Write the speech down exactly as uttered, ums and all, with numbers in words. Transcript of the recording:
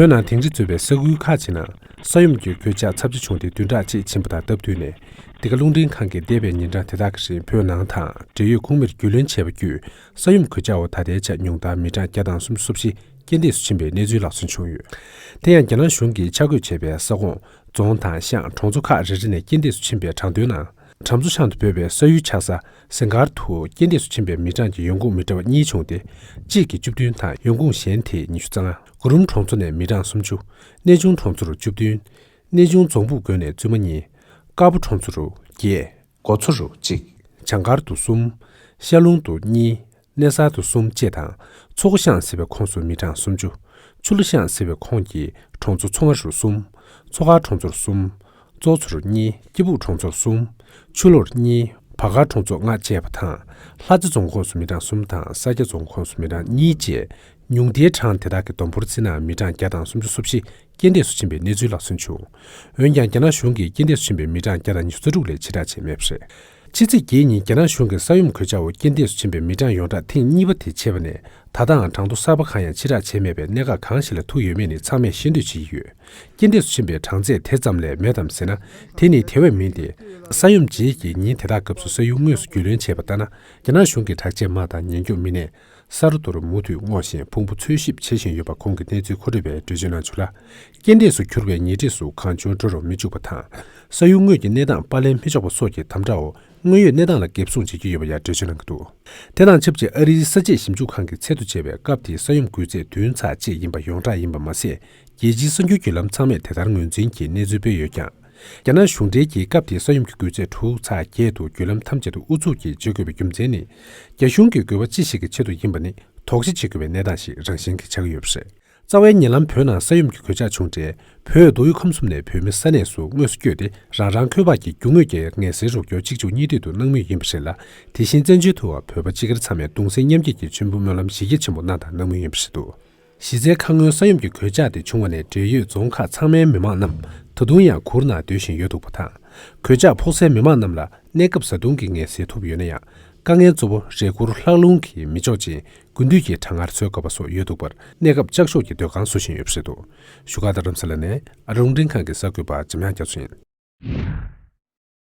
བོད་ནང་དིང་རི་གཙོས་པའི་ས་ཁུལ་ཁག་ཅིག་ནང་ས་ཡོམ་གྱི་གོད་ཆག་ཚབས་ཆེ་བྱུང་སྟེ་བདུན་ཕྲག་གཅིག་ཕྱིན་པ་དང་སྟབས་བསྟུན་ནས། འདི་ག་རླུང་འཕྲིན་ཁང་གིས་འདས་པའི་ཉིན་གྲངས་དེ་དག་གི་རིང་བོད་ནང་དང་འབྲེལ་ཡོད་ཁོངས་མིར་རྒྱུས་ལོན་བྱས་པ་བརྒྱུད། ས་ཡོམ་གོད་ཆག་འོག་ད་ལྟའི་ཆར་ཉུང་མཐར་མི་གྲངས་བརྒྱ་དང་སུམ་ཅུ་སོ་བཞི་རྐྱེན་འདས་སུ་ཕྱིན་པའི་གནས་ཚུལ་ལག་སོན་བྱུང་ཡོད། དེ་ཡང་རྒྱ་ནག་གཞུང་གིས་ཆ་བགོས་བྱས་པའི་ས་ཁོངས་རྫོང་དང་ཤང་གྲོང་ཚོ་ཁག་རེ་རེ་ནས་རྐྱེན་འདས་སུ་ཕྱིན་པའི་གྲངས་ཐོའི་ནང་། གྲམ་མཚོ་ཤང་དུ་འབོད་པའི་ས་ཡུལ་ཆགས་ས་ཟིང་དཀར་དུ་རྐྱེན་འདས་སུ་ཕྱིན་པའི་མི་གྲངས་ཀྱི་ཡོང་ཁུངས་མི་འདྲ་བ་གཉིས་བྱུང་སྟེ། གཅིག་གིས་བཅུ་བདུན་དང་ཡོང་ཁུངས་གཞན་དེས་ཉི་ཤུ་རྩ་ལྔ། གུ་རུམ་གྲོང་ཚོ་ནས་མི་གྲངས་སུམ་ཅུ། གནས་ཆུང་གྲོང་ཚོ་རུ་བཅུ་བདུན། གནས་ཆུང་རྫོང་ཕུག་དགོན་ནས་བཙུན་མ་གཉིས། དཀར་པོ་གྲོང་ཚོ་རུ་བརྒྱད། མགོ་མཚོ་རུ་གཅིག། བྱང་མཁར་དུ་གསུམ། ཤར་ལུང་དུ་གཉིས། གནས་གསར་དུ་གསུམ་བཅས་དང་། མཚོ་སྒོ་ཤང་ཟེར་བའི་ཁོངས་སུ་མི་གྲངས་སུམ་ཅུ། ཆུ་ལ་ཤང་ཟེར་བའི་ཁོངས་ཀྱི་གྲོང་ཚོ་མཚོ་རྔ་རུ་གསུམ། མཚོ་དཀར་གྲོང་ཚོ་རུ་གསུམ། གཙོ་མཚོ་རུ་གཉིས། སྐྱིད་སྦུག་གྲོང་ཚོ་རུ་གསུམ། ཆུ་ལོར་གཉིས། བར་མཁར་གྲོང་ཚོ་ལྔ་བཅས་པ་དང་། ལྷ་རྩེ་རྫོང་ཁོངས་སུ་མི་གྲངས་གསུམ་དང་ས་སྐྱ་རྫོང་ཁོངས་སུ་མི་གྲངས་གཉིས་བཅས། ཉུང་མཐའི་གྲངས་དེ་དག་གི་བསྡོམས་འབོར་བརྩིས་ན་མི་གྲངས་བརྒྱ་དང་སུམ་ཅུ་སོ་བཞི་རྐྱེན་འདས་སུ་ཕྱིན་པའི་གནས་ཚུལ་ལག་སོན་བྱུང་། འོན་ཀྱང་རྒྱ་ནག་གཞུང་གིས་རྐྱེན་འདས་སུ་ཕྱིན་པའི་མི་གྲངས་བརྒྱ་དང་ཉི་ཤུ་རྩ་དྲུག་ལས་ཕྱིར་བསྒྲགས་བྱས་མེད་པ་རེད། ཕྱི་ཚེས་བརྒྱད་ཉིན་རྒྱ་ནག་གཞུང་གིས་ས་ཡོམ་གོད་ཆག་འོག་རྐྱེན་འདས་སུ་ཕྱིན་པའི་མི་གྲངས་ཡོངས་བསྒྲགས་ཐེངས་གཉིས་པ་དེ་བྱས་པ་ནས་ད་ལྟའང་གྲངས་ཐོ་གསར་པ་གང་ཡང་ཕྱིར་བསྒྲགས་བྱས་མེད་པས་གནད་འགག་གང་ཞིག་ལ་ཐུག་ཡོད་མེད་ནི་ཚང་མས་ཤེས་འདོད་བྱེད་ཀྱི་ཡོད། རྐྱེན་འདས་སུ་ཕྱིན་པའི་གྲངས་ཚད་དེ་ཙམ་ལས་མེད་དམ་ཟེར་ན། དེ་ནི་དེ་བས་མིན་ཏེ། ས་ཡོམ་རྗེས་ཀྱི་ཉིན་དེ་དག་སྐབས་སུ་ས་ཡུལ་དངོས་སུ་རྒྱུས་ལོན་བྱས་པ་ལྟར་ན། རྒྱ་ནག་གཞུང་གི་དྲག་ཆས་དམག་དང་ཉེན་སྐྱོབ་མི་སྣས་ས་རོ་དོ་རུ་མུ་མཐུད་སྔོག་བཞིན་ཕུང་པོ་འཚོལ་ཞིབ་བྱེད་བཞིན་ཡོད་པ་ཁོང་གིས་གནས་ཚུལ་མཁོ་སྤྲོད་པས་འགྲེལ་བརྗོད་གནང་བྱུང་ལ། རྐྱེན་འདས་སུ་གྱུར་བའི་ཉེ་འཁྲིས་སུ་གང་བྱུང་འགྲོ་རུ་མི་བཅུག་པ་དང་། ས་ཡུལ་དངོས་ཀྱི་གནས་སྟངས་པར་ལེན་མི་ཆོག་པ་སོགས་ཀྱི་དམ་དྲག་འོག་དངོས་ཡོད་གནས་སྟངས་ལ་འགེབས་སྲུང་བྱེད་ཀྱི་ཡོད་པ་ཡང་འགྲེལ་བརྗོད་གནང་གི་འདུག་དེ་དང་ཆབས་ཅིག་ཨ་རིའི་ས་དཔྱད་ཞིབ་འཇུག་ཁང་གི་ཚད་དུ་བྱས་པའི་སྐབས་དེའི་ས་ཡོམ་འགོས་ཚད་བདུན་ཚེག་གཅིག་ཡིན་པ་ཡོངས་གྲགས་ཡིན་པ་མ་ཟད། རྒྱལ་སྤྱིའི་གསར་འགྱུར་བརྒྱུད་ལམ་ཚང་མས་དེ་ལྟར་ངོས་འཛིན་གྱིས་གནས་ཚུལ་སྤེལ་ཡོད་ཀྱང་། རྒྱ་ནག་གཞུང་འབྲེལ་གྱིས་སྐབས་དེའི་ས་ཡོམ་གྱི་འགོས་ཚད་དྲུག་ཚེག་བརྒྱད་དུ་བརྒྱུད་ལམ་ཐམས་ཅད་དུ་ཨུ་ཚུགས་ཀྱིས་བརྗེ་དགོས་པའི་རྒྱུ་མཚན་ནི། རྒྱ་གཞུང་གི་དགོས་པ་ཅི་ཞིག་གི་ཆེད་དུ་ཡིན་པ་ནི་དོགས་གཞི་བྱེད་དགོས་པའི་གནས་སྟངས་ཤིག་རང་བཞིན་གྱིས་ཆགས་ཀྱི་ཡོད་པ་རེད། རྩ་བའི་ཉེ་ལམ་བོད་ནང་ས་ཡོམ་གྱི་གོད་ཆག་བྱུང་འཕྲལ། བོད་མདོ་དབུས་ཁམས་གསུམ་ནས་བོད་མི་ས་གནས་སུ་དངོས་སུ་བསྐྱོད་དེ་རང་རང་འཁོས་དབར་གྱི་རྒྱུ་དངོས་ཀྱི་ངལ་སེལ་རོགས་སྐྱོར་གཅིག་མཇུག་གཉིས་མཐུད་དུ་གནང་མུས་ཡིན་པ་རེད་ལ། དེ་བཞིན་བཙན་བྱོལ་དུའང་བོད་པ་སྤྱི་སྒེར་ཚང་མས་གདུང་སེམས་མཉམ་སྐྱེད་ཀྱི་མཆོད་འབུལ་སྨོན་ལམ་གཞི་རྒྱ་ཆེན་པོ་གནང་དང་གནང་མུས་ཡིན་པ་རེད་འདུག་གཞི་རྩའི་ཁ་སྔོན་ས་ཡོམ་གྱི་གོད་ཆག་དེ་བྱུང་བ་ནས་འབྲེལ་ཡོད་རྫོང་ཁག་ཚང་མའི་མི་མང་རྣམས་ད་དུང་ཡང་གུར་ནང་སྡོད་བཞིན་ཡོད་འདུག་པ་དང་། གོད་ཆག་ཕོག་སའི་མི་མང་རྣམས་ལ་གནས་སྐབས་བཟའ་བཏུང་གི་ངལ་སེལ་ཐོབ་ཡོད་ན་ཡང་། དཀའ་ངལ་གཙོ་བོ་རས་གུར་ལྷགས་རླུང་གིས་མི་ལྕོགས་ཅིང་། དགུན་དུས་ཀྱི་གྲང་ངར་གསོ་དཀའ་བ་སོགས་ཡོད་འདུག་པར། གནས་སྐབས་ལྕགས་ཤོག་གི་སྡོད་ཁང་བཟོ་བཞིན་ཡོད་པ་རེད་འདུག་བཞུགས་སྒར་རྡ་རམ་ས་ལ་ནས་ཨ་རི་རླུང་འཕྲིན་ཁང་གི་གསར་འགོད་པ་འཇམ་དབྱངས་རྒྱ་མཚོ་ཡིན།